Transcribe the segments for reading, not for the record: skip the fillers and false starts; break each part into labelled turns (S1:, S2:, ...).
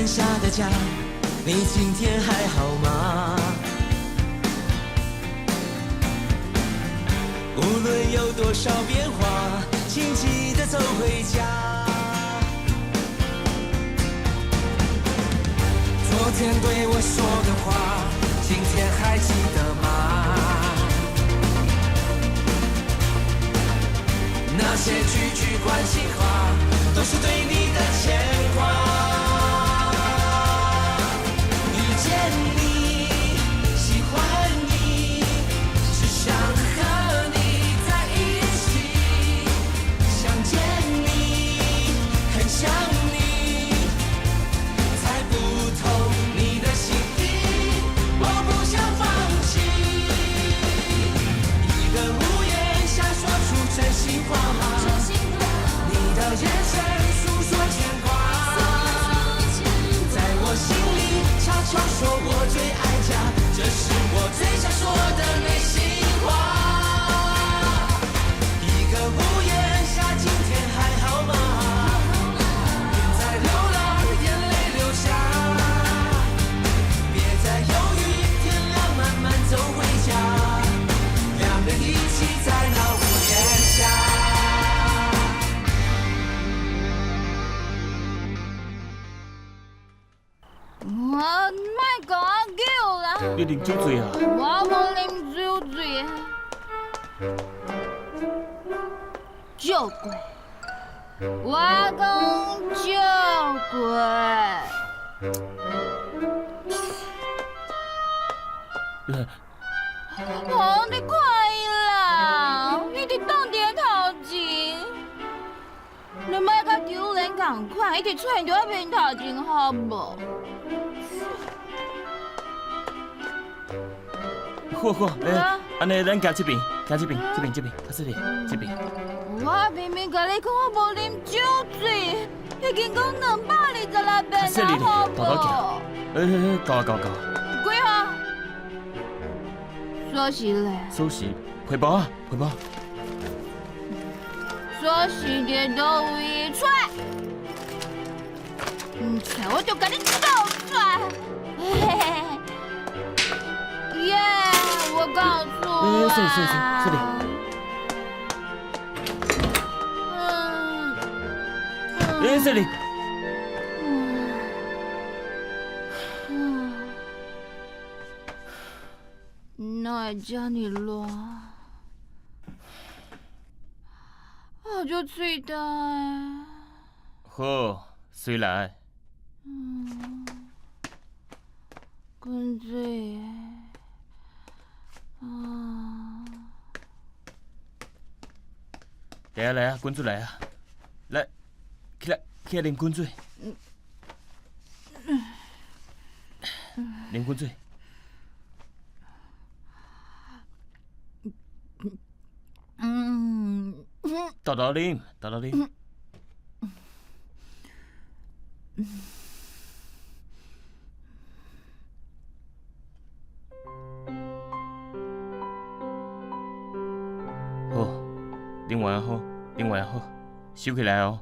S1: 下的家，你今天還好嗎？無論有多少變化，請記得走回家。昨天對我說的話，今天還記得嗎？那些句句關心話，都是對你的牽掛。遇見你，喜歡你，只想和你在一起。想見你，很想你，猜不透你的心意，我不想放棄。一個屋檐下說出真心話，你的眼神訴說牽掛，在我心裡悄悄說我最愛家，這是我最想說的內心話。一個屋檐下，今天還好嗎？別再流浪，眼淚流下，別再猶豫，天亮慢慢走回家，兩人一起在那屋檐下。
S2: 我莫共我叫啦！
S3: 你啉酒醉啊？
S2: 我無啉酒醉。借過，我講借過。哦，你看伊啦，伊直擋佇咧頭前，你莫佮丟臉仝款，伊直出現佇我面頭前，好無？
S3: 好好，欸，按呢咱行這邊，行這邊，這邊這邊，較細哩，這邊。
S2: 我明明共你講我無啉酒醉，已經講226遍啊，好無？
S3: 欸欸，夠啊夠夠。
S2: 幾號？鎖匙咧？
S3: 鎖匙，皮包啊，皮包。
S2: 鎖匙佇佗位？出來！毋出來我就共你倒出來！嘿嘿嘿。耶！我告訴
S3: 欸，sorry sorry sorry。欸，sorry。
S2: 哪會遮爾熱？啊，足喙焦的。
S3: 好，隨來。
S2: 滾水。啊！
S3: 來啊來啊，滾水來啊！來，起來起來，啉滾水。啉滾水。豆豆啉，豆豆啉。好，啉完好，啉完好，收起來哦。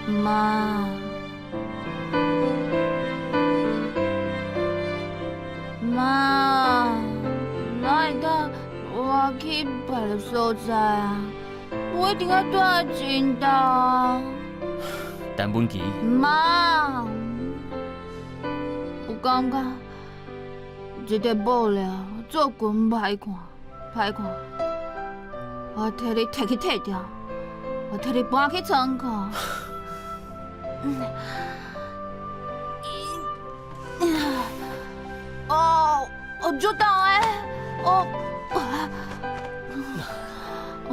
S2: 媽，媽，哪會當我去別个所在啊？無一定愛蹛真晝啊。
S3: 陳文琪。
S2: 媽，有感覺這塊布料做裙歹看，歹看，我替你提去退掉，我替你搬去倉庫。哦，哦，足重的，哦，哦，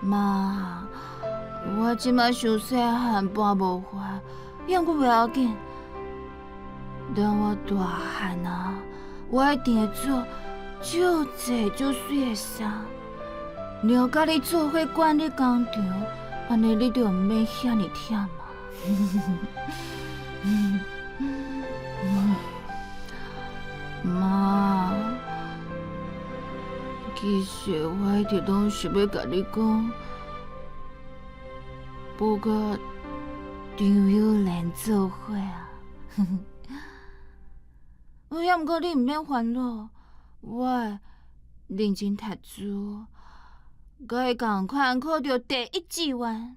S2: 媽，我這擺傷細漢搬無法，猶閣袂要緊。等我大漢啊，我一定會做足濟足媠的衫，然後佮你做伙管理工廠，按呢你就毋免遐爾忝啊。媽，其實我一直攏想欲共你講，欲佮張幼蓮做伙啊。猶毋過你毋免煩惱，我會認真讀書，佮伊仝款考著第一志願。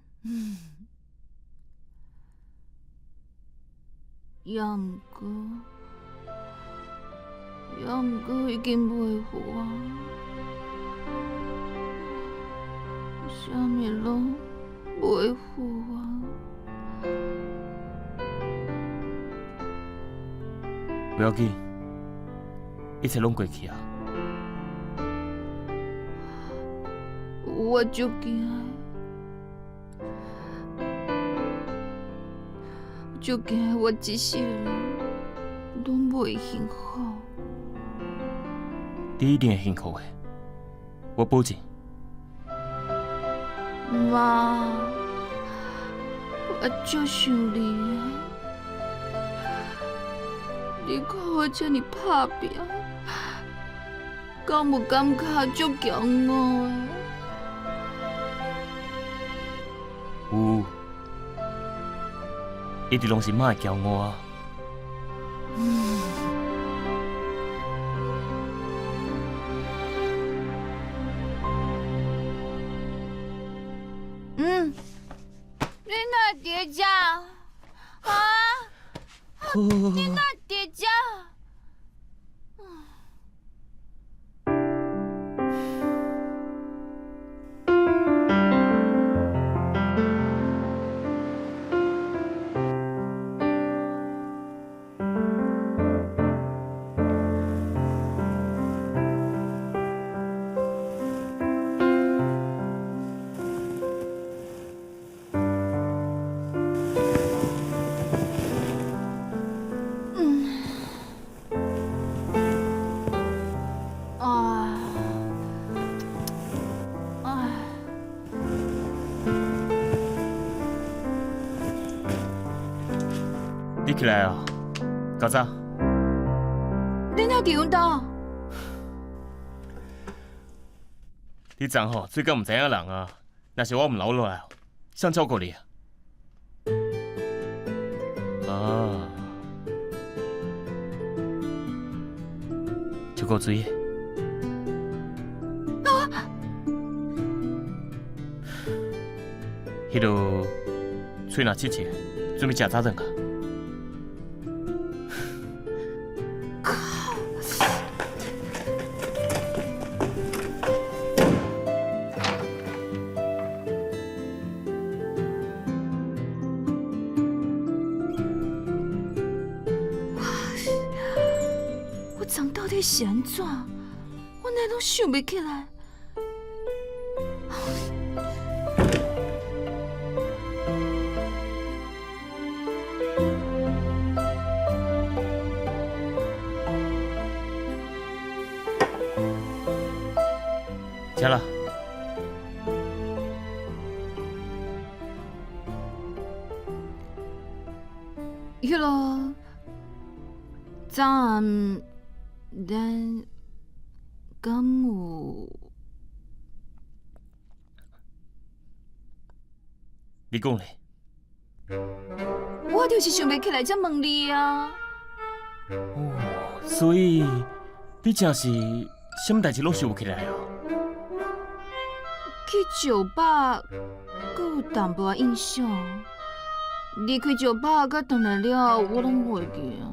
S2: 猶毋過，猶毋過已經袂赴啊，啥物攏袂赴啊。
S3: 不要緊，一切攏過去啊。
S2: 我足驚，足驚我這世人攏袂幸福。
S3: 你一定會幸福的，我保證。
S2: 媽，我足想你的，你看我這爾拍拚，敢有感覺足驕傲的？
S3: 有，一直攏是媽的驕傲啊！
S2: 嗯，你哪佇遮？啊？你哪佇遮？啊！哎！
S3: 你起來啊，較早。
S2: 你哪佇阮兜？
S3: 你昨吼醉到毋知影人啊！若是我毋留落來，誰照顧你啊？啊，足夠水的。啊！彼落喙若切切，準備食早頓啊！
S2: 我昨到底是按怎？我哪攏想袂起來？
S3: 食啦。
S2: 彼落昨暗咱敢有？
S3: 你講咧。
S2: 我就是想袂起來才問你啊。
S3: 哦，所以你真是啥物代誌攏想袂起來哦。
S2: 去酒吧，閣有淡薄仔印象。離開酒吧，佮轉來了，我攏袂記啊。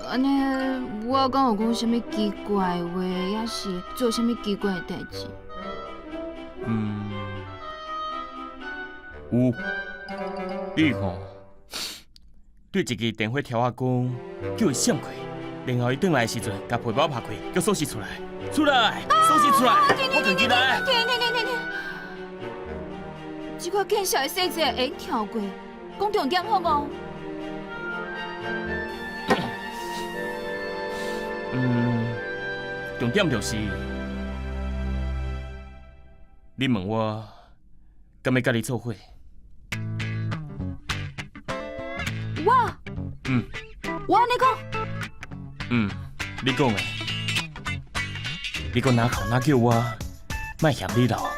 S2: 按呢，我敢有講啥物奇怪的話，抑是做啥物奇怪的代誌？
S3: 嗯，有。你吼，對一支電火柱仔講，叫伊閃開，然後伊轉來的時陣，共皮包拍開，叫鎖匙出來，出來，鎖匙出來，我趕緊來。
S2: 停停停停停！這款見笑的細節會用跳過，講重點好無？
S3: 重點就是，你問我敢欲佮你做伙？
S2: 我？
S3: 嗯。
S2: 我按呢講？
S3: 嗯，你講的。你閣哪口哪叫我莫嫌你老？
S2: 我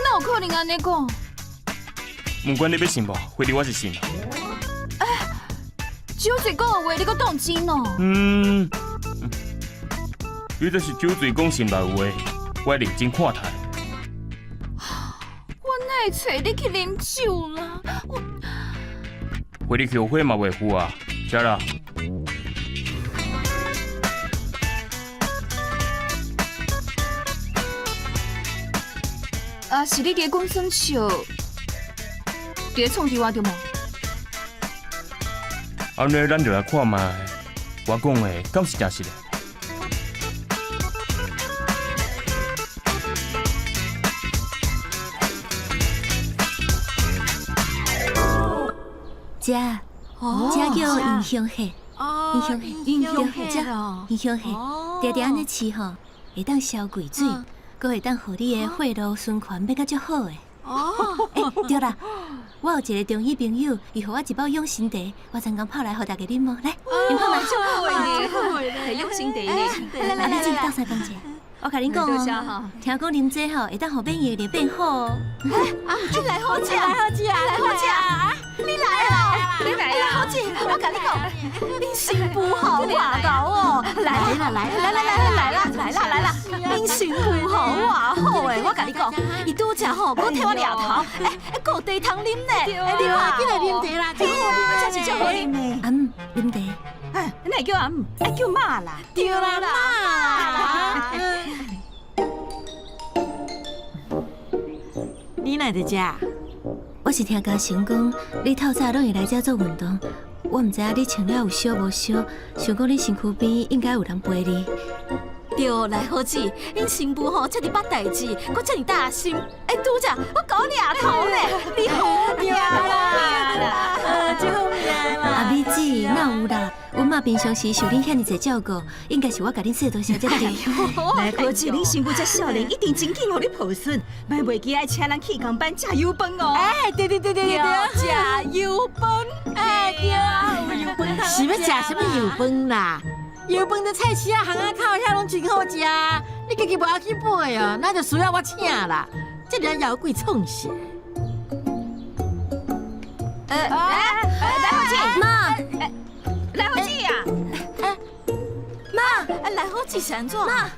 S2: 哪有可能按呢講？
S3: 毋管你欲信無，反正我是信。
S2: 欸，酒醉講的話，你閣當真哦？
S3: 嗯，你這是酒醉講心內話，我認真看待。
S2: 我哪會揣你去啉酒啦？我，
S3: 回你後悔嘛袂赴啊，食啦。
S2: 啊，是你佇咧講耍笑，佇咧創治我對無？
S3: 按呢，咱就來看覓，我講的敢是誠實的？
S4: 這，這叫英雄血，英雄血，
S5: 英雄
S4: 血，這英雄血，常常按呢飼吼，會當消貴水，閣會當予你的血路循環變較足好的。哦，欸，對啦，我有一个中醫朋友，伊予我一包養生茶，我昨昏泡來予大家啉無？來，啉看覓。
S2: 足好的呢，養生茶呢。
S4: 來來來，你進鬥相共者。我共恁講哦，聽講啉這吼會當予免疫力變好哦。
S5: 啊，來好食，來好食，來好食！你來啦，
S2: 你來啦！
S5: 好食，我共你講，恁新婦吼偌𠢕哦，來啦來來來來來啦來啦來啦，恁新婦吼偌好的，我共你講，伊拄才吼閣替我掠頭，欸，閣有茶通啉呢。
S6: 對啊，緊來啉茶啦，
S5: 這是足好啉的。
S4: 阿姆，啉茶。
S6: 哎，哪會叫阿姆？愛叫媽啦。
S5: 對啦，媽啦。
S6: 你哪會佇遮？
S4: 我是聽嘉誠講，你透早攏會來遮做運動，我毋知影你穿了有燒無燒，想講你身軀邊應該有人陪你。
S5: 對，來好姊，恁新婦吼遮爾捌代誌，閣遮爾大心，欸，拄才閣共我掠頭呢，你好命啦，
S6: 真好命啦！
S4: 阿美姊，哪有啦？阮媽平常時受恁遐爾濟照顧，應該是我共恁說多謝才對。
S6: 來好姊，恁新婦遮少年，一定真緊予你抱孫，莫袂記愛請咱氣功班食油飯哦。
S5: 欸，對對對對對，食油飯，欸對啊，有油飯通。
S7: 是欲食啥物油飯啦？油飯佇菜市仔巷仔口遐攏真好食，你家己無愛去買哦，那就需要我請啦。這爾枵鬼創啥？
S2: 來好姊，
S4: 媽，
S2: 來好姊啊！
S4: 媽，
S5: 來好姊是按怎？
S4: 媽，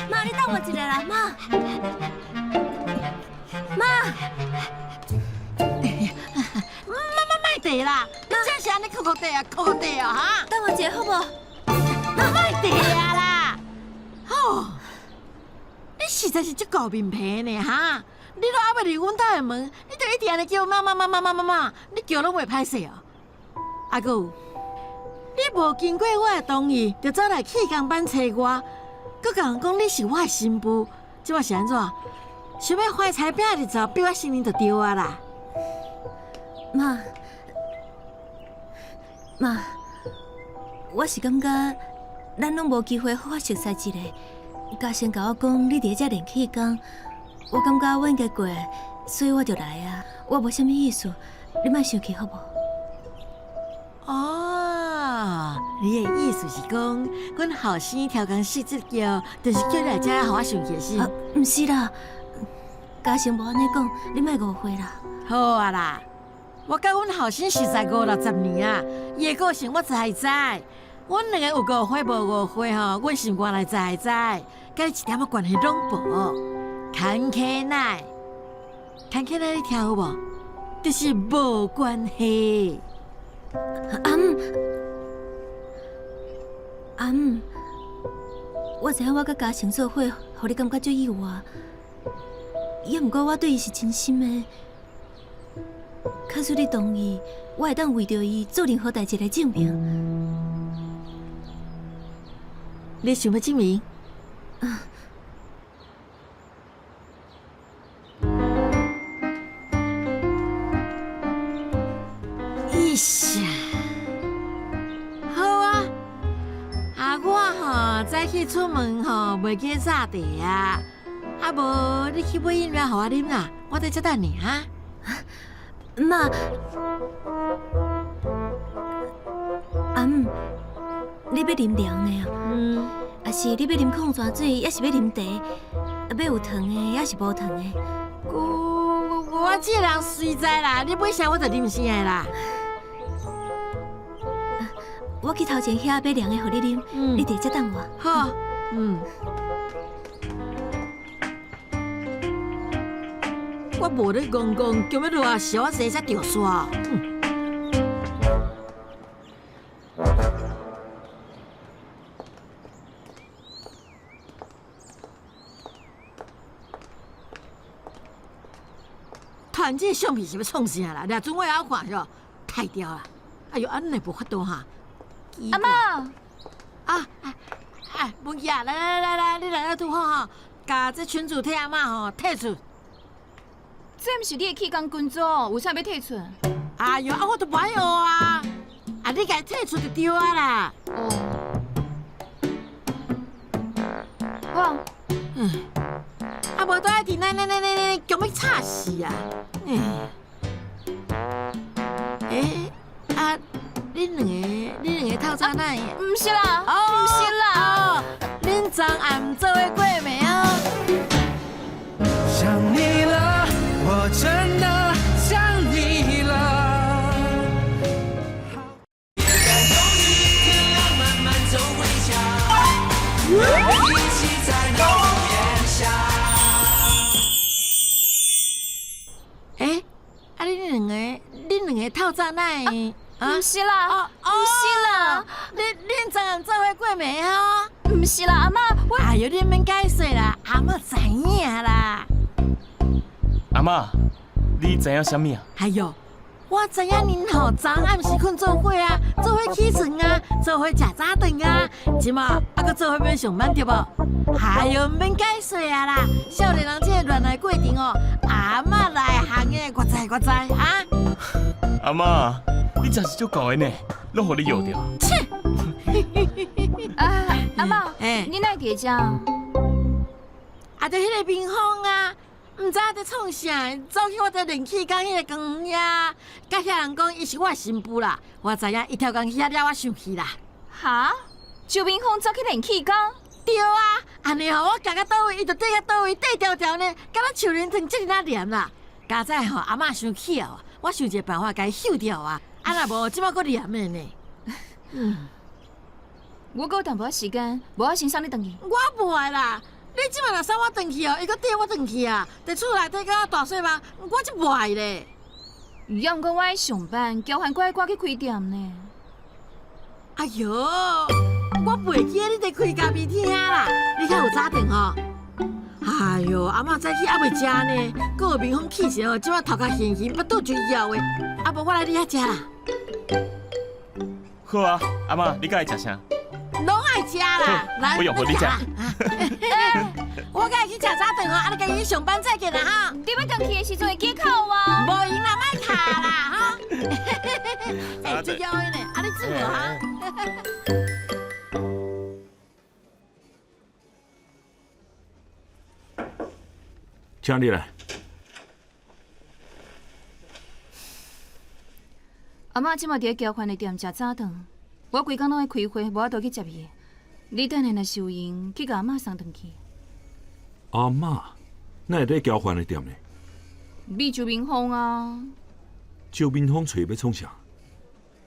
S4: 媽，你等我一下啦，媽，媽，
S7: 媽媽莫提啦，你這是按呢哭哭地啊，哭哭地哦，哈！
S4: 等我一下好無？
S7: 莫提啊啦！吼，你實在是足厚面皮呢，哈！你都猶未入阮兜的門，你就一直按呢叫媽媽媽媽媽媽媽，你叫攏袂歹勢哦。啊，閣有，你無經過我的同意，就走來氣功班揣我，閣共人講你是我的新婦，這擺是按怎？想欲懷才拼日子，逼我承認就對啊啦。
S4: 媽，媽，我是感覺咱攏無機會好好熟似一下。嘉誠共我講，你佇遮練氣功，我感覺我應該過來，所以我就來啊。我無啥物意思，你莫生氣好無？
S7: 哦，你的意思是講，阮後生調工設這叫，就是叫你來遮予我生氣是？
S4: 啊，毋是啦，嘉誠無按呢講，你莫誤會啦。
S7: 好啊啦，我佮阮後生熟似五六十年啊，伊的個性我知知。阮兩个有誤會無誤會吼，阮心肝內知知，佮你一點仔關係攏無。牽起來，牽起來，你聽有無？就是無關係。
S4: 阿姆，阿姆，我知影我佮嘉誠做伙，予你感覺足意外。也毋過我對伊是真心的。假使你同意，我會當為著伊做任何代誌來證明。
S7: 你想欲證明？
S4: 啊。
S7: 意思。好啊，早起出門吼，袂記早茶啊。啊無，你去買飲料予我啉啦，我佇這等你哈。
S4: 媽，阿姆，你欲啉涼的啊？
S7: 嗯。
S4: 抑是你欲啉礦泉水，抑是欲啉茶？欲有糖的，抑是無糖的？
S7: 我這人隨在啦，你買啥我就啉啥的啦。
S4: 我去頭前遐買涼的予你啉，你佇這等我。
S7: 好，嗯。我無咧戇戇，強欲落來燒我生才著煞。团这相片是欲创啥啦？掠准我会晓看是？太掉啦！哎喲，按呢無法度哈。
S2: 阿嬤，
S7: 啊啊！文琪啊，來來來來，你來來拄好吼，共這群組替阿嬤吼退出。
S2: 這毋是你的氣功群組，為啥欲退出？
S7: 哎喲，啊我都無愛學啊！啊，你共退出就對啊啦。
S2: 哦。好。
S7: 嗯。啊，無都愛佇那那那那那強欲吵死啊！欸，啊，恁兩個透早哪會？
S2: 毋是啦，毋是啦，
S7: 恁昨暗做伙過暝啊？
S1: 想你了，我真的想你了。別再猶豫，天亮慢慢走回家，一起在那屋檐下。
S7: 欸，啊恁兩個透早哪會？
S2: 毋是啦，毋是啦，
S7: 恁昨暗做伙過暝吼？
S2: 毋是啦，阿嬤，我……
S7: 哎喲，你免解釋啦，阿嬤知影啦。
S3: 阿嬤，你知影啥物啊？
S7: 哎喲，我知影恁吼昨暗時睏做伙啊，做伙起床啊，做伙食早頓啊，這馬啊閣做伙欲上班對無？哎喲，毋免解釋啊啦，少年人這個戀愛過程哦，阿嬤內行的，我知我知啊。
S3: 阿嬤，你真是足厚的呢，攏予你搖著。
S7: 切！
S2: 啊，阿嬤，你哪會佇遮？
S7: 啊，就彼个冰峰啊，毋知影佇創啥，走去我佇練氣工彼个公園遐，佮遐人講伊是我新婦啦，我知影伊跳工去遐惹我生氣啦。
S2: 哈？周明峰走去練氣功？
S7: 對啊，按呢吼，我行到佗位，伊就綴到佗位，綴條條呢，敢若樹林糖這爾仔黏啦。佳哉吼，阿嬤生氣哦，我想一個辦法共伊休掉啊，啊若無，這擺閣黏的呢。嗯，
S2: 我閣有淡薄仔時間，無我先送你轉去。
S7: 我袂愛啦，你這擺若送我轉去哦，伊閣綴我轉去啊，佇厝內底佮大細夢，我才袂愛咧。
S2: 抑毋過我愛上班，交煩過愛趕去開店呢。
S7: 哎喲，我袂記得你佇開咖啡廳啦，你較有早頓吼。哎喲，阿嬤早起猶未食呢，閣予明峰氣一下，這擺頭殼眩眩，腹肚就枵的。啊無，我來你遐食啦。
S3: 好啊，阿嬤，你佮意食啥？
S7: 攏愛食啦，來，
S3: 我用予你食。
S7: 我共伊去食早頓吼，啊你共伊去上班再見啦哈。
S2: 你欲轉去的時陣會記扣我。
S7: 無閒啦，莫卡啦哈。欸，這枵的呢，啊你煮無哈？
S8: 請你來。
S2: 阿嬤這馬佇咧交番的店食早頓，我規工攏愛開會，無法度去接伊。你等下若是有閒，去共阿嬤送轉去。
S8: 阿嬤，哪會佇交番的店呢？
S2: 你周明峰啊。
S8: 周明峰揣欲創啥？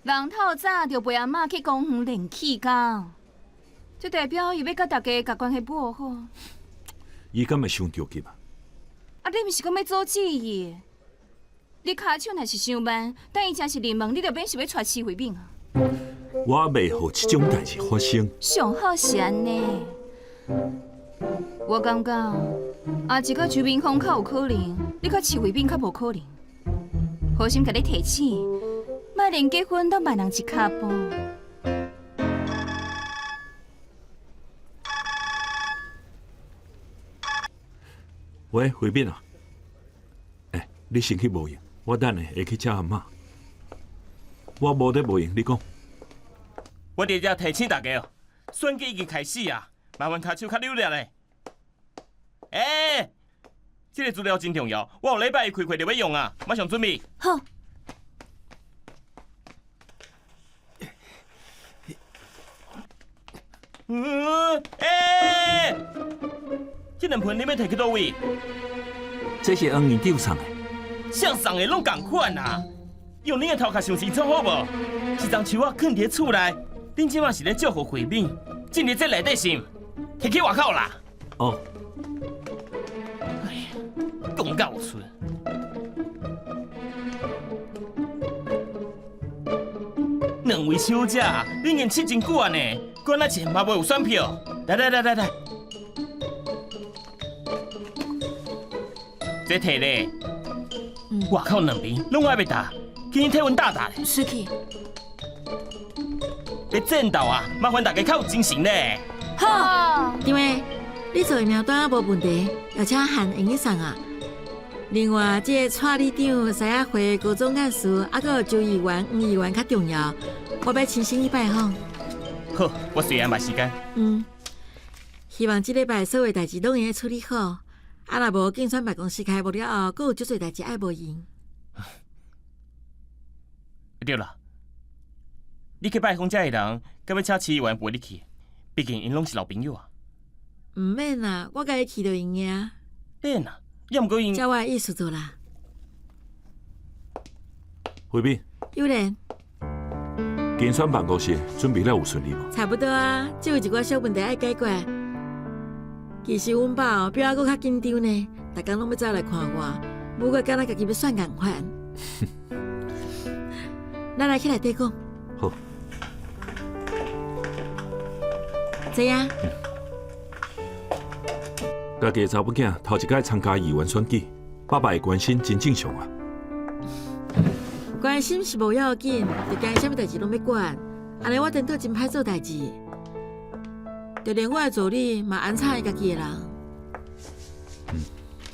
S2: 人透早就陪阿嬤去公園練氣功，這代表伊欲佮大家共關係補好。
S8: 伊敢會傷著急啊？
S2: 啊！你毋是講欲阻止伊？你跤手若是傷慢，等伊誠實入門，你就免想欲娶徐慧敏啊！
S8: 我袂予這種代誌發生。
S2: 上好是按呢，我感覺阿一佮周明峰較有可能，你佮徐慧敏較無可能。好心共你提醒，莫連結婚都慢人一跤步。
S8: 喂，慧敏啊，欸，你先去無閒，我等下會去接阿嬤。我無佇無閒，你講。
S3: 我佇遮提醒大家哦，選舉已經開始啊，麻煩跤手較扭力咧。欸，這個資料真重要，我後禮拜一開會就欲用啊，馬上準備。
S4: 好。
S3: 嗯，欸，這兩份你欲提去佗位？
S8: 這是黃院長送的。
S3: 誰送的攏仝款啊！用恁的頭殼想清楚好無？這欉樹仔囥佇厝內，恁這馬是咧祝福慧敏，進佇這內底是毋？提去外口啦！
S8: 哦。
S3: 哎呀，講到有趣。兩位小姐，恁已經試真久啊呢，管那錢嘛袂有選票。來來來來來，這提咧，外口兩邊攏愛欲打，緊去替阮打打咧。
S2: 是去。
S3: 欲戰鬥啊！麻煩大家較有精神咧。
S4: 好，因為你做的名單無問題，而且函會用送啊。另外，這個蔡里長、西仔會高總幹事，猶閣有周議員、黃議員較重要，我欲親身去拜訪。
S3: 好，我隨安排時間。
S7: 嗯，希望這禮拜所有代誌攏會用處理好。啊，若無競選辦公室開幕了後，閣有足濟代誌愛無閒。
S3: 對啦，你去拜訪這的人，敢欲請市議員陪你去？畢竟𪜶攏是老朋友啊。
S7: 毋免啦，我家己去就會用啊。
S3: 免啦，猶毋過𪜶。
S7: 照我的意思做啦。
S8: 慧敏。
S7: 有咧。
S8: 競選辦公室準備了有順利無？
S7: 差不多啊，只有一寡小問題愛解決。其實阮爸哦比我閣較緊張呢，逐工攏欲走來看我，不過敢若家己欲選仝款。咱來去內底講。
S8: 好。
S7: 坐啊。
S8: 家己的查某囝頭一擺參加議員選舉，爸爸的關心真正常啊。
S7: 關心是無要緊，就驚啥物代誌攏欲管，按呢我顛倒真歹做代誌。就連我的助理嘛安插伊家己的人。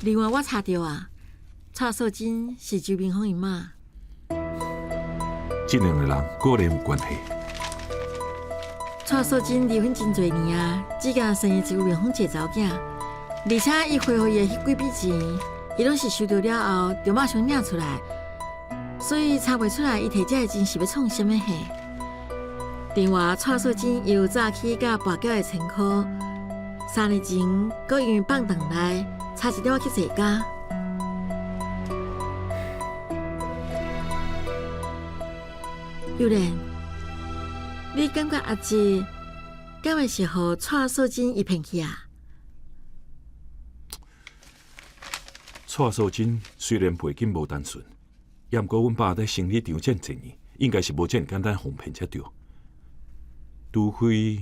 S7: 另外我查著啊，蔡素貞是周明峰𪜶媽。
S8: 這兩個人果然有關係。
S7: 蔡素貞離婚真濟年啊，只共生伊周明峰一個查某囝，而且伊匯予伊的彼幾筆錢，伊攏是收著了後就馬上領出來，所以查袂出來伊提這个錢是欲創啥物貨。另外，蔡素貞又早起佮跋筊的前科，3年前閣因為放蕩來，差一點仔去坐監。玉蓮，你感覺阿姊敢會是予蔡素貞伊騙去啊？
S8: 蔡素貞雖然背景無單純，也毋過阮爸佇生理場遮濟年，應該是無遮爾簡單予騙才對。除非，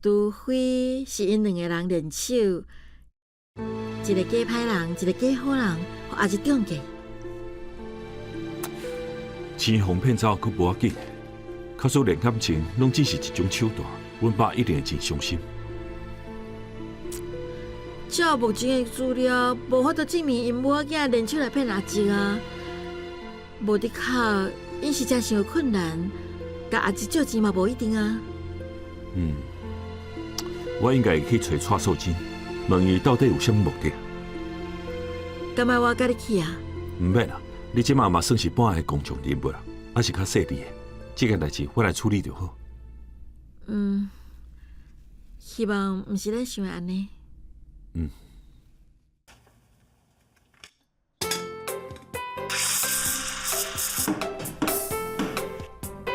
S7: 除非是𪜶兩個人聯手，一個假歹人，一個假好人，予阿姊中計。
S8: 錢予騙走，閣無要緊，假使連感情攏只是一種手段，阮爸一定會真傷心。
S7: 照目前的資料，無法度證明𪜶母仔囝聯手來騙阿姊啊。無的確，𪜶是真想有困難。共阿姊借錢嘛，無一定啊。
S8: 嗯，我應該會去揣蔡素貞，問伊到底有啥物目的。
S7: 敢愛我佮你去啊？
S8: 毋免啦，你這馬嘛算是半个公眾人物啦，猶是較細膩的，這件代誌我來處理就好。
S7: 嗯，希望毋是咱想的按呢。
S8: 嗯。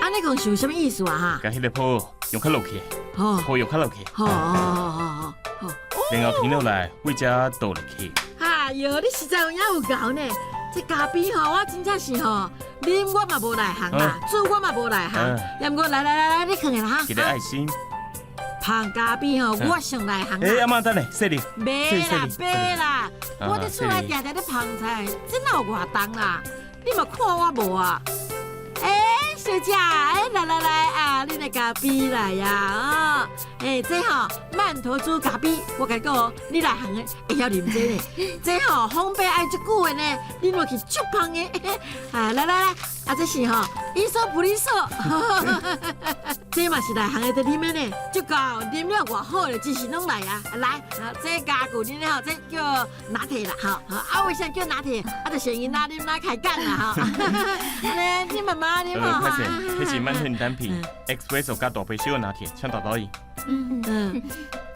S7: 按呢講是有啥物意思啊？哈！
S3: 共彼个泡用較落去，泡用較落去，
S7: 好好好好好。
S3: 然後停落來，為遮倒入去。
S7: 哎喲，你實在有影有𠢕呢！這咖啡吼，我真正是吼，啉我嘛無內行啦，煮我嘛無內行。猶毋過來來來來，你囥下啦哈。
S3: 一个愛心。
S7: 捧咖啡吼，我上內行啦。
S3: 欸，阿嬤等下，細膩。
S7: 袂啦，袂啦，我佇厝內定定咧捧菜，這哪有偌重啦？你嘛看我無啊？欸，小姐，欸，來來來啊，恁的咖啡來呀！哦，欸，這吼饅頭豬咖啡，我共你講哦，你內行的會曉啉這呢。這吼烘焙愛足久的呢，啉落去足芳的。啊，來來來，啊，這是吼伊索普里索。這嘛是內行的佇啉的呢，足夠啉了偌好咧，精神攏來啊！來，啊，這家具恁吼，這叫拿鐵啦，吼，啊，為啥叫拿鐵？啊，就先因哪啉哪開講啦，吼。來，你慢慢啉吼。
S3: 歹勢，彼是曼亨單品，Espresso 佮大杯小拿鐵，請大包伊。
S7: 嗯嗯，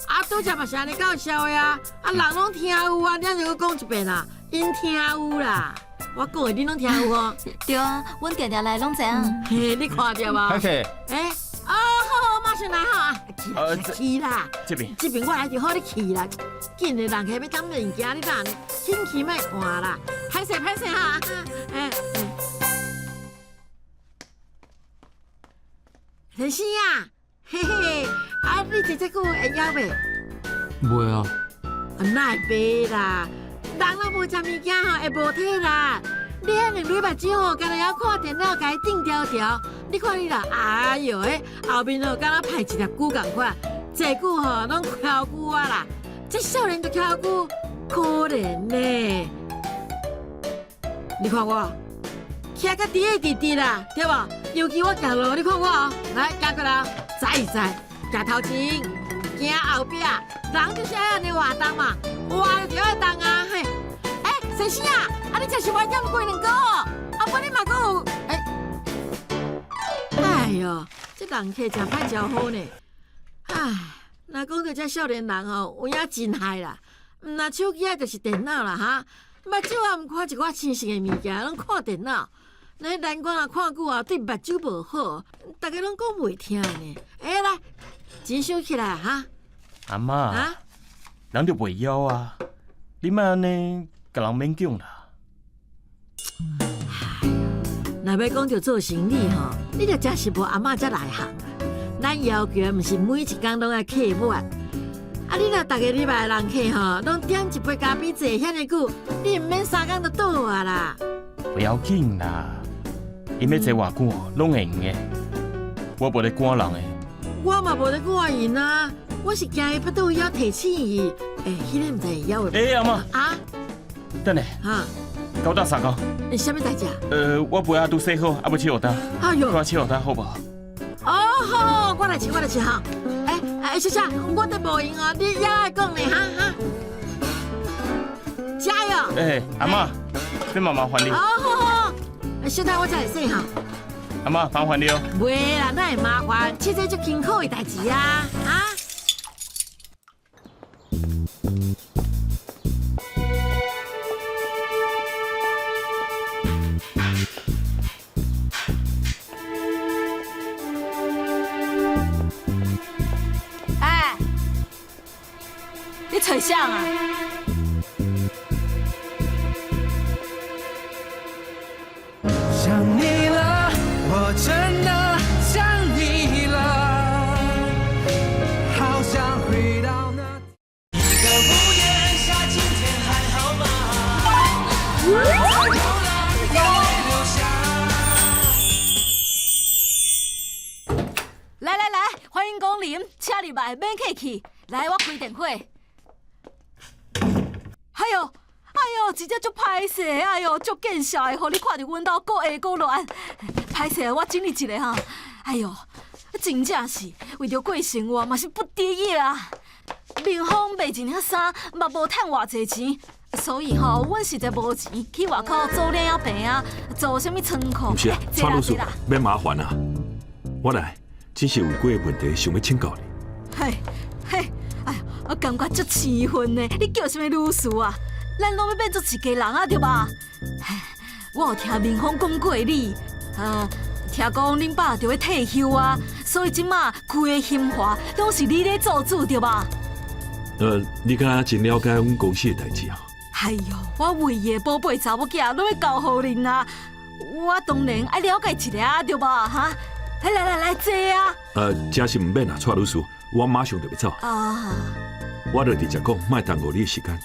S7: 啊，拄才嘛是按呢教痟的啊，啊，人攏聽有啊，你按怎閣講一遍啦？𪜶聽有啦，我講的恁攏聽有哦。
S4: 對啊，阮定定來攏知影。
S7: 嘿，你看著無？
S9: 歹勢。
S7: 欸，哦，好好，馬上來吼啊！去啦，去啦，
S3: 這邊，
S7: 這邊我來就好你去啦。緊的人客欲擔物件，你哪呢？緊去莫換啦，歹勢歹勢哈！欸，先生啊，嘿嘿，啊，你坐這久會枵袂？
S9: 袂啊。
S7: 啊，哪會袂啦？人若無食物件吼，會無體力。你彼兩蕊目睭吼，干焦會曉看電腦，共伊瞪牢牢。你看你啦，哎喲，彼後面吼，敢若歹一粒龜仝款，坐久吼攏翘龜仔啦。這少年就翘龜，可憐呢。你看我，徛甲直直直啦，對無？尤其我行路，你看我哦，來行過來，知知，行頭前，行後壁，人就是愛按呢活動嘛，活就愛動啊，嘿。欸，先生啊，啊你這是我減過兩個哦，啊不你嘛閣有，欸，哎喲，這人客誠歹招呼呢。唉，若講著這少年人吼，有影真害啦，毋若手機仔就是電腦啦哈，目睭也毋看一寡生實的物件，攏看電腦。那難關若看久啊，對目睭無好，逐家攏講袂聽呢。欸，來，錢收起來哈。
S3: 阿嬤，啊，人就袂枵啊，你莫按呢，共人勉強啦。
S7: 若欲講著做生意吼，你著真是無阿嬤遮內行啦。咱要求毋是每一工攏愛客滿，啊，你若逐个禮拜人客吼，攏點一杯咖啡坐遐爾久，你毋免三工就倒啊啦。
S3: 不要緊啦，𪜶欲坐偌久攏會用的，我無咧趕人的。
S7: 我嘛無咧趕𪜶啊，我是驚伊腹肚枵提醒伊。欸，彼个毋知會枵袂？
S3: 欸，阿嬤。
S7: 啊？
S3: 等下。
S7: 哈？
S3: 九搭三工。
S7: 欸，啥物代誌啊？
S3: 我杯仔拄洗好，猶未拭予焦。
S7: 哎喲。
S3: 我拭予焦好無？
S7: 哦，好，我來拭，我來拭哈。欸欸，小姐，我都無閒哦，你也愛講呢，哈哈。加油！
S3: 欸，阿嬤，這嘛麻煩你。
S7: 哦，好好，小等我才會洗哈。
S3: 阿嬤，麻煩你哦。
S7: 袂啦，哪會麻煩？這這足輕巧的代誌啊，啊？
S5: 哎，你揣啥啊？
S1: 想你了，我真的想你了，好想回到那一個屋檐下，今天還好嗎？流浪有留下。
S5: 來來來，歡迎光臨，請入來，免客氣。來，我開電火。哎喲，哎喲，真正足歹勢，哎喲，足見笑的，予你看著阮兜閣下閣亂。歹勢，我整理一下哈。哎喲，真正是為著過生活嘛是不得已啊。明芳賣一領衫嘛無趁偌濟錢，所以吼，阮實在無錢去外口租領仔棚仔，做啥物倉庫。
S8: 毋是啊，蔡女士，免麻煩啊，我來只是有幾個問題想欲請教你。
S5: 嘿，嘿，哎喲，我感覺足生分的，你叫啥物女士啊？咱攏欲變做一家人啊，對吧？我有聽明芳講過你，啊，聽講恁爸著欲退休啊，所以這馬規个興華攏是你咧做主，對吧？
S8: 你敢真了解阮公司的代誌啊？
S5: 哎喲，我唯一的寶貝查某囝攏欲交予恁啊，我當然愛了解一下，對吧？哈，來來來，坐啊！
S8: 真是毋免啊，蔡女士，我馬上就欲走。
S5: 啊！
S8: 我就直接講，莫耽誤你的時間。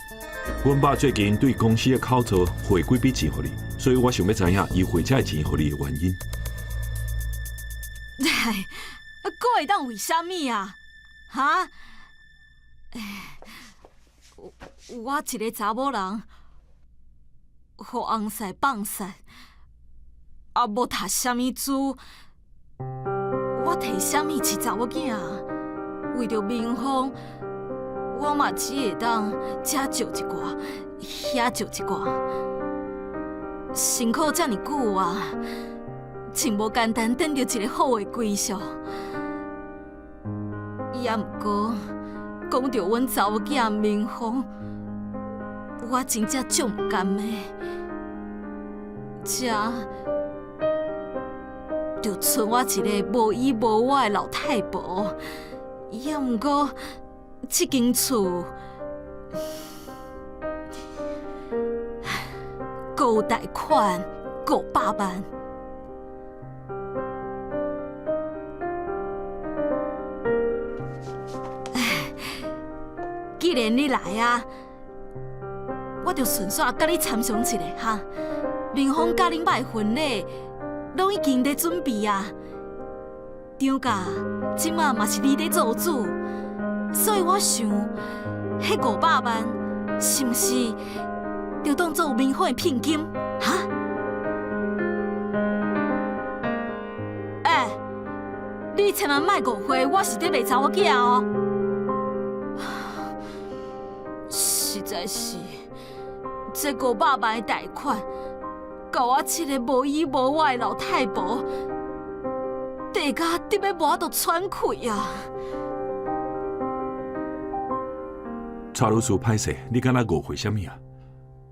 S8: 阮爸最近對公司的口座匯幾筆錢予你，所以我想欲知影伊匯這錢予你的原因。
S5: 哎，閣會當為啥物啊？哈？我一個查某人，予翁婿放殺，也無讀啥物書，我提啥物饲查某囝啊？为著明芳，我嘛只会当遮借一寡，遐借一寡。辛苦遮尔久啊，真无简单，等著一个好的归宿。也毋过，讲著阮查某囝明芳，我真正足毋甘的。遮就剩我一个无依无我的老太婆，也毋过，这间厝阁有贷款500万。既然你来啊，我就顺续佮你参详一下哈。明芳佮恁爸的婚礼，拢已经咧准备啊。张家这马嘛是你咧做主，所以我想，彼500万是毋是就当做明芳的聘金？哈？欸，你千万莫误会，我是咧卖查某囝哦。实在是，这500万的贷款，共我这个无依无我的老太婆，地甲得欲无法度喘气啊！
S8: 蔡女士，歹势，你敢若误会啥物啊？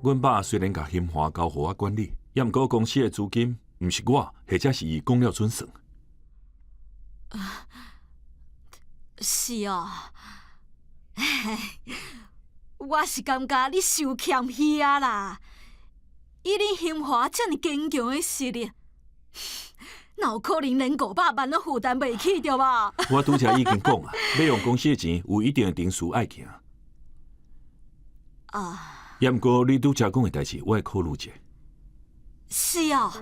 S8: 阮爸虽然共兴华交予我管理，也毋过公司的资金毋是我，或者是伊讲了准算。
S5: 啊，是哦，我是感觉你伤谦虚啊啦！以恁兴华遮尔坚强的实力，哪有可能连500万拢负担袂起，对无？
S8: 我拄才已经讲啊，欲用公司的钱有一定的程序爱行。
S5: 啊。
S8: 也毋过你拄才讲的代志，我会考虑一下。
S5: 是哦，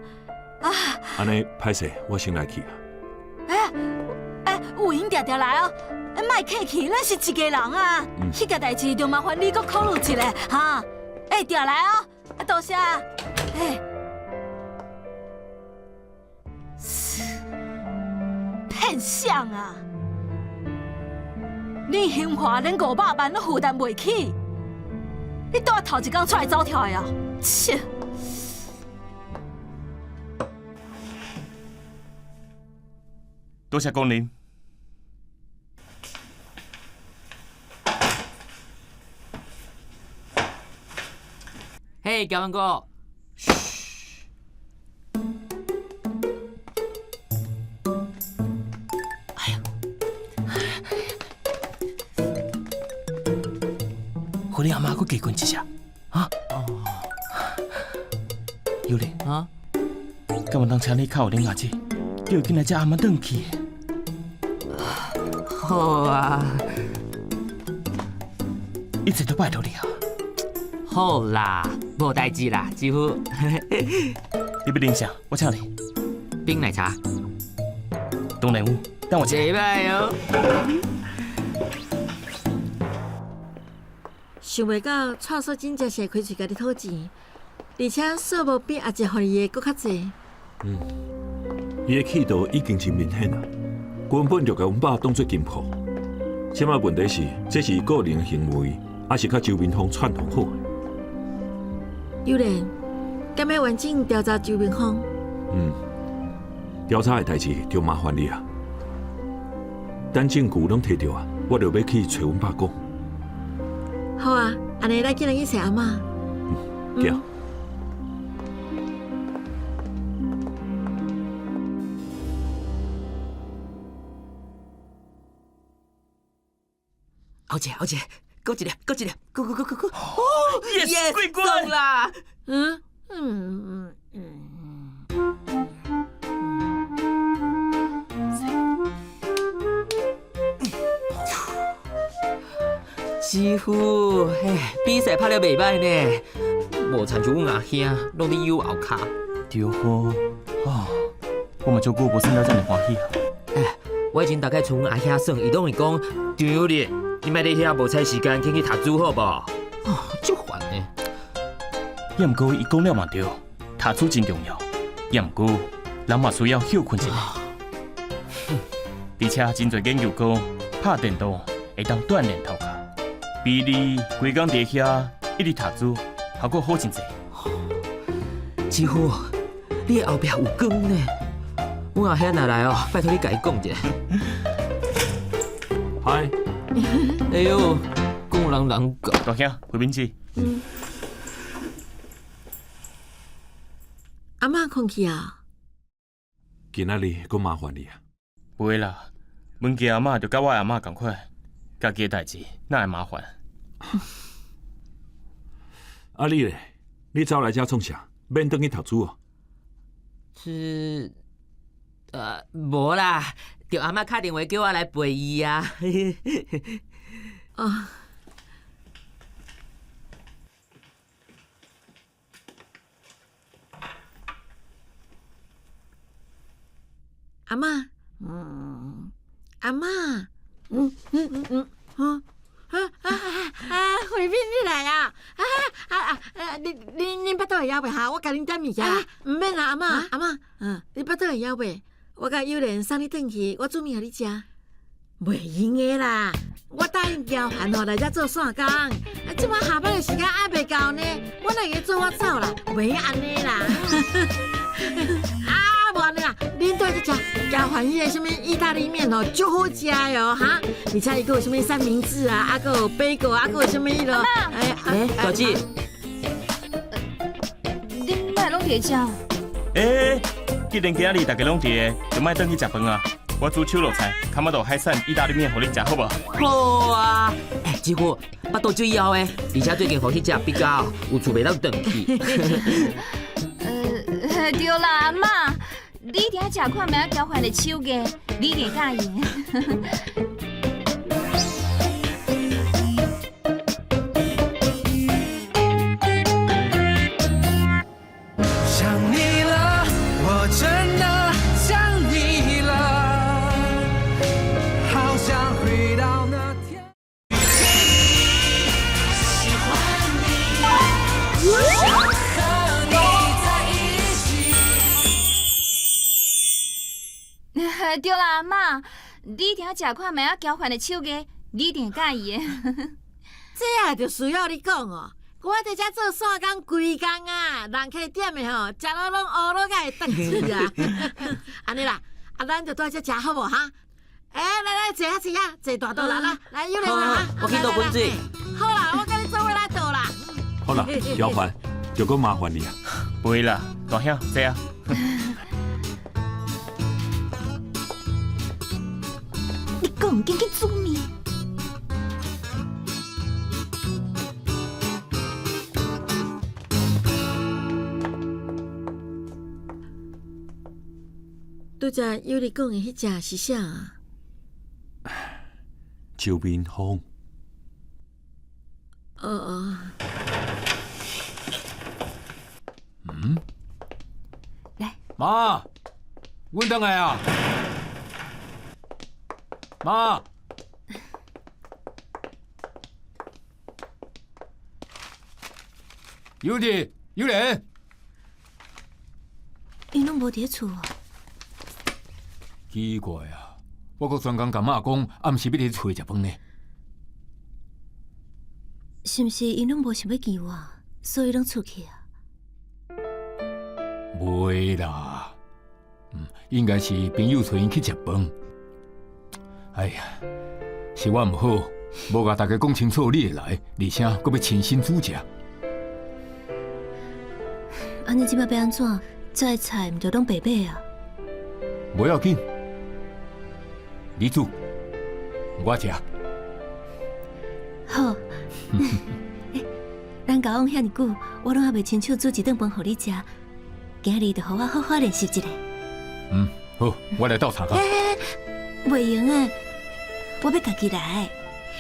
S5: 啊。
S8: 按呢歹势，我先来去啊。
S5: 欸欸，有闲定定来哦。莫客气，咱是一家人啊。彼个代志就麻烦你阁考虑一下，哈。欸，定来哦，多谢。欸，骗啥啊？你兴华连500万拢负担袂起，你倒头一工出来走跳的啊？切！
S3: 多谢光临。
S9: 嘿，嘉文哥。
S3: 嘘。哎呀！予你阿妈阁加睏一下，啊？哦。尤丽
S9: 啊？
S3: 敢有当请你较有礼貌者，叫伊紧来接阿妈转去？
S9: 好啊。
S3: 一切都拜托你啊。
S9: 好啦，无代志啦，姊夫。
S3: 你欲啉啥？我请你。
S9: 冰奶茶。
S3: 当然有，等我一下。
S9: 袂䆀哦。
S7: 想袂到蔡淑真正是会开喙共你讨钱，而且数目比阿姐予伊的阁较济。
S8: 伊的气度已经真明显啊，根本就共阮爸当作金铺。这摆问题是，这是伊个人的行为，抑是佮周明峰串通好的？
S7: 尤莲，敢欲完整调查周明峰？
S8: 调查的代志就麻烦你啊。等证据拢提著啊，我就欲去揣阮爸讲。
S7: 好啊，按呢咱紧来去揣阿嬷。
S8: 行。
S9: 后一个，后一个，阁一粒，阁一粒，阁阁阁阁阁，
S3: 哦，yes，过关
S9: 中啦！师傅，嘿，比赛拍了袂䆀呢，无亲像阮阿兄，拢伫扭后跤。
S3: 对吼，哦，我嘛足久无耍到遮尔欢喜啊！
S9: 哎，我以前大概賰阮阿兄耍，伊拢会讲张有力，你莫伫遐无采时间，紧去读书好无？哦，足烦的。
S3: 也毋过伊讲了嘛对，读书真重要。也毋过，人嘛需要歇睏一下。而且真濟研究講，拍電動會當鍛鍊頭殼，比你規工佇遐一直讀書效果好真濟。
S9: 師傅，你的後壁有光呢。阮阿兄若來哦，拜託你共伊講一下。
S8: 嗨，
S9: 哎喲，講人人講。
S3: 大兄，回面子。
S7: 嗯。阿嬤睏去啊？
S8: 今仔日閣麻煩你啊。
S3: 袂啦，文傑阿嬤就佮我阿嬤仝款，家己的代誌哪會麻煩？
S8: 啊你咧？你走來遮創啥？免轉去讀書哦？
S9: 是，無啦，著阿嬤敲電話叫我來陪伊啊。
S7: 哦。阿嬤，嗯，阿嬤，嗯嗯嗯嗯，啊啊啊啊！慧敏你來啊！啊啊啊！你你恁腹肚會枵袂哈？我共恁點物件啦。毋免啦，阿嬤阿嬤，嗯，你腹肚會枵袂？我佮幼蓮送你轉去，我煮麵予你食。袂用的啦，我答應喬凡吼來遮做散工，啊，這擺下班的時間還袂到呢，我哪會做我走啦？袂用按呢啦。啊，無按呢啦，恁綴這食喬凡彼个啥物意大利麵吼，足好食的哦，哈！而且伊閣有啥物三明治啊，啊，閣有貝果，啊，閣有啥物彼囉。哎，
S9: 欸，大姐，
S2: 恁哪會攏佇遮？
S3: 欸，既然今仔日大家攏佇，就莫轉去食飯啊！我煮手路菜，崁仔肚海產意大利麵予恁食好無？
S9: 好啊！欸，師傅，腹肚足枵的，而且最近予彼隻比較有厝袂當轉去。
S2: 對啦，阿嬤，你一定愛食看覓仔喬凡的手藝，你一定會佮意。
S1: 想你了，我真的想你了，好想回到那天。喜歡你，想和你在一起。
S2: 對啦，阿嬤，你一定愛食看覓仔喬凡的手藝，你一定會佮意的。
S7: 這也著需要你講哦。我佇遮做散工規工啊，人客點的吼，食到攏烏落才會轉去啊。按呢啦，啊，咱就蹛遮食好無哈？欸，來來，坐啊坐啊，坐大桌啦啦，來，有來啦。
S9: 我去倒滾水。
S7: 好啦，我佮你做伙來倒啦。
S8: 好啦，喬凡，就閣麻煩你啊。
S3: 袂啦，大兄坐啊。
S6: 你閣毋緊去煮麵？
S7: 拄才有你講的彼隻是啥啊？
S8: 周明峰。
S7: 哦哦。
S10: 嗯。
S2: 來。
S10: 媽，阮轉來啊！媽。有弟，有蓮。
S4: 𪜶攏無佇咧厝哦。
S10: 奇怪啊！我閣專工共媽講，暗時欲佇厝食飯呢。
S4: 是毋是𪜶攏無想欲見我，所以攏出去啊？
S10: 袂啦，應該是朋友揣𪜶去食飯。哎呀，是我毋好，無共大家講清楚你會來，而且閣欲親身煮食。
S4: 按呢這擺欲按怎？這菜毋就攏白買啊？
S10: 無要緊，你煮，我食。
S4: 好。欸，咱交往遐爾久，我攏猶未親手煮一頓飯予你食，今日就予我好好練習一下。
S10: 嗯，好，我來倒茶。
S4: 欸，袂用的，我欲家己來。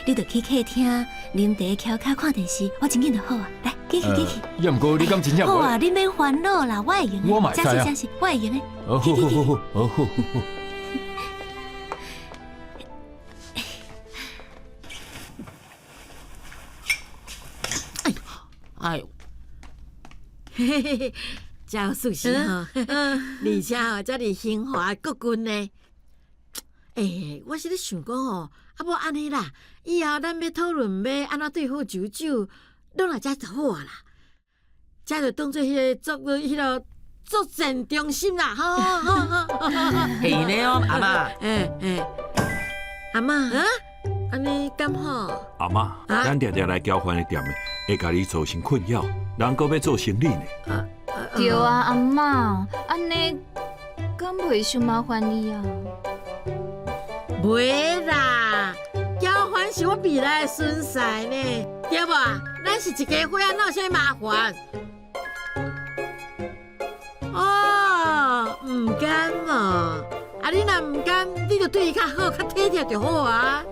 S4: 你就去客廳啉茶、蹺跤、看電視，我真緊就好啊。來，進去進去。
S10: 也毋過你敢真正？
S4: 好啊，你免煩惱啦，我會用的。
S10: 我嘛會知啊。
S4: 這是，我會用的。
S10: 好好好好好好好。
S9: 哎呦，
S7: 嘿嘿嘿，真有趣吼，而且吼，遮爾興華國軍呢。欸，我是咧想講吼，啊無按呢啦，以後咱欲討論欲按怎對付九九，攏來遮就好啊啦。遮就當做彼个作彼个作戰中心啦，好好好好。
S9: 係呢哦，阿嬤。
S7: 欸欸，阿嬤，啊，按呢敢好？
S8: 阿嬤，咱定定來交換的店的，會共你造成困擾，人閣欲做生理呢。
S2: 對啊，阿嬤，按呢敢袂傷麻煩你啊？
S7: 袂啦，交換是我未來的孫婿呢，對無？咱是一家伙仔，哪有啥麻煩？哦，毋甘哦，啊你若毋甘，你就對伊較好、較體貼就好啊。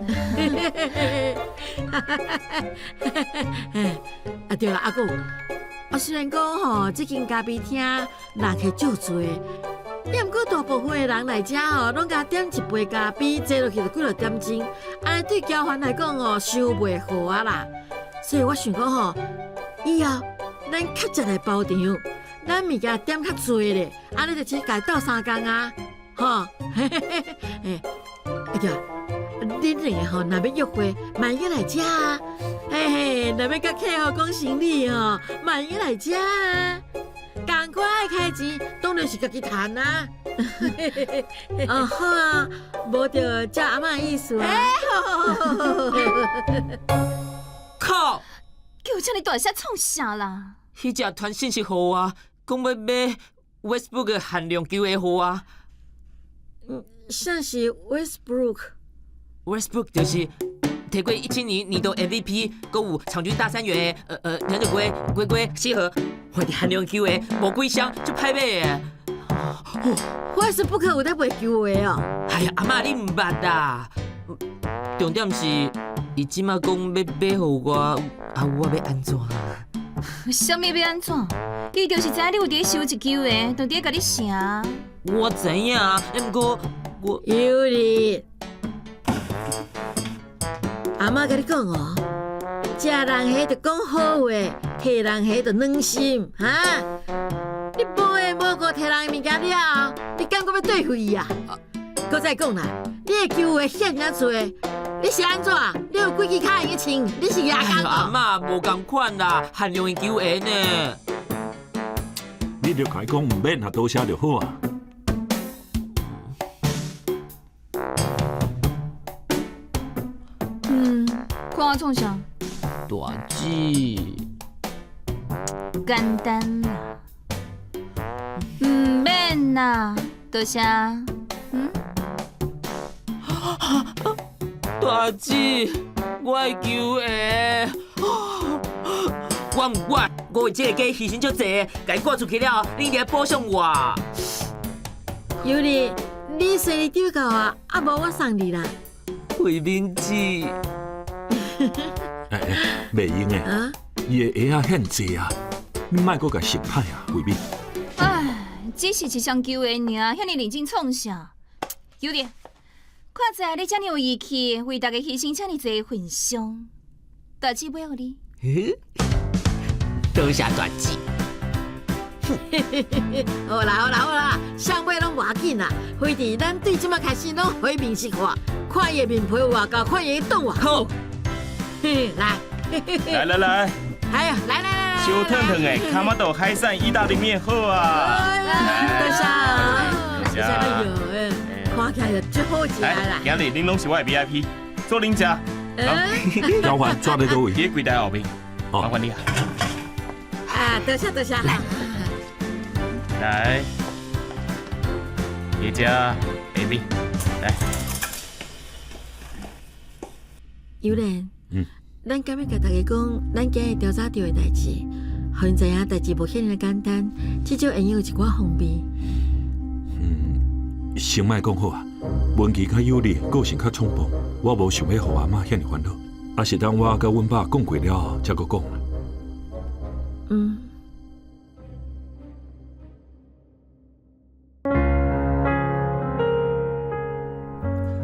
S7: 啊對啦，阿公，啊雖然講吼，這間咖啡廳人客少濟，抑毋過大部分的人來遮吼，攏共點一杯咖啡，坐落去就幾落點鐘，按呢對交換來講哦，傷袂好啊啦。所以我想講吼，以後咱較濟來包場，咱物件點較濟咧，按呢就只共鬥相共啊，吼。欸，啊對，恁兩个吼，若欲約會，嘛會用來遮啊。嘿嘿，若欲佮客戶講生理吼，嘛會用來遮啊。仝款愛開錢，當然是家己趁啊。哦好啊，無就照阿嬤的意思啊。
S9: 靠！
S2: 叫遮爾大聲創啥啦？
S9: 彼隻傳信息予我，講欲買 Westbrook 的限量球鞋予我。
S7: 啥是 Westbrook？
S9: Westbrook 就是提過17年年度 MVP，閣有場均大三元的，忍者龜、龜龜、西河，我佇限量球鞋無幾雙，足歹買的。
S7: Westbrook 有咧賣球鞋哦。
S9: 哎呀，阿嬤你毋捌啦。重點是，伊這馬講欲買予我，啊，我欲按怎？
S2: 啥物欲按怎？伊就是知影你有佇咧收集球鞋，就佇咧共你成。
S9: 我知影，毋過我
S7: 有你，阿嬤共你講哦，食人蝦就講好話，提人蝦就軟心，哈！你無緣無故提人的物件了後，你敢閣欲對付伊啊？閣再講啦，你的球鞋遐爾仔濟，你是按怎？你有幾支跤會用穿？你是牙工
S9: 阿嬤無仝款啦，限量的球鞋呢？
S8: 你就共伊講毋免，若多謝就好啊。
S2: 嗯，看我創啥？
S9: 大姊，
S2: 簡單啦，毋免啦，多謝。嗯？
S9: 大姊，我的球鞋，我毋管，我為這个家犧牲足濟，共伊趕出去了後，你一定愛補償我。
S7: 尤里，你生日丟到啊，啊無我送你啦。
S9: 慧敏姊，
S8: 欸欸，袂用的，伊的鞋仔遐濟啊，你莫閣共想歹啊，慧敏。
S2: 唉，只是一雙球鞋爾，遐爾認真創啥？尤里，看在你遮爾有義氣，為大家犧牲遮爾濟份上，大姊買予你。
S9: 多謝大姊。
S7: 好啦好啦好啦，啥買攏無要緊啦，非佇咱對這馬開始攏予伊面色看，看伊的面皮有偌厚，看伊會擋偌
S9: 好。
S7: 來，
S3: 來來來，
S7: 哎呀，來來來來，
S3: 燒燙燙的卡瑪豆海產意大利麵好啊！
S7: 多謝，多謝，哎呦，看起來就足好食啦。
S3: 今日恁攏是我的 VIP，坐恁食。
S8: 交換紙佇佗位？
S3: 佇櫃台後面。麻煩你啊。
S7: 啊，多謝多謝。
S3: 來，來，你食，baby，來。
S7: 尤蓮，咱敢欲共大家講，咱今日調查著的代誌，予𪜶知影代誌無遐爾簡單，至少會用有一寡防備。
S8: 嗯，先莫講好啊，文琪較有理，個性較衝動，我無想欲予阿嬤遐爾煩惱。啊，是等我佮阮爸講過了後，才閣講啦。
S7: 嗯。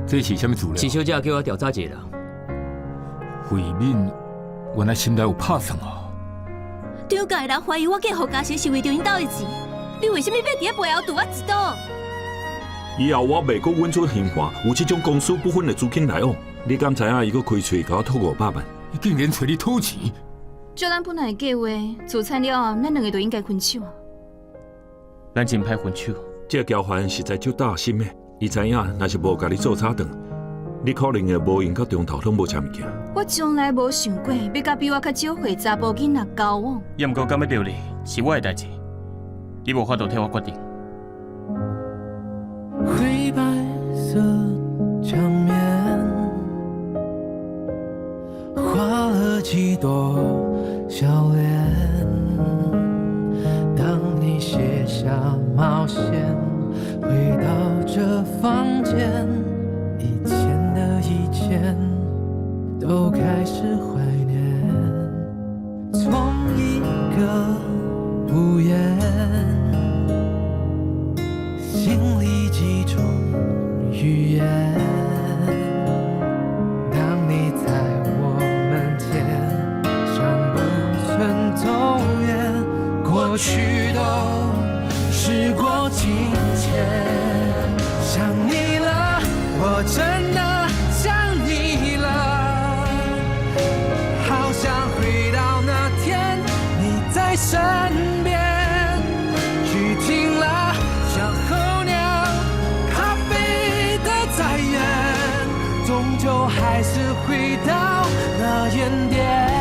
S10: 這是啥物資料？
S9: 秦小姐叫我調查一個人。
S10: 慧敏，原來心內有拍算哦。
S4: 張家的人懷疑我嫁予嘉誠是為著𪜶兜的錢，你為啥物欲佇咧背後捅我一刀？
S8: 以後我袂閣允准興華有這種公私不分的資金來往。你敢知影伊閣開喙共我討500萬？
S10: 伊竟然揣你討錢？
S2: 照咱本來的計劃，自產了後，咱兩个就應該分手啊。
S3: 咱真歹分手。
S8: 這個交換實在足大心的，伊知影若是無共你做早頓，你可能會無閒到中晝攏無食物件。
S2: 我從來無想過欲佮比我較少歲查埔囡仔交往。
S3: 也毋過敢欲著你是我的代誌，你無法度替我決定。
S1: 灰白色牆面，畫了幾朵笑臉。當你卸下帽線，回到這房間，以前的以前都開始懷念。從一個屋檐，心裡幾種語言。當你在我門前，尚不曾走遠，過去都時過境遷。想你了，我真的想你了，好想回到那天你在身邊。雨停了，像候鳥，它飛得再遠，終究還是回到那原點。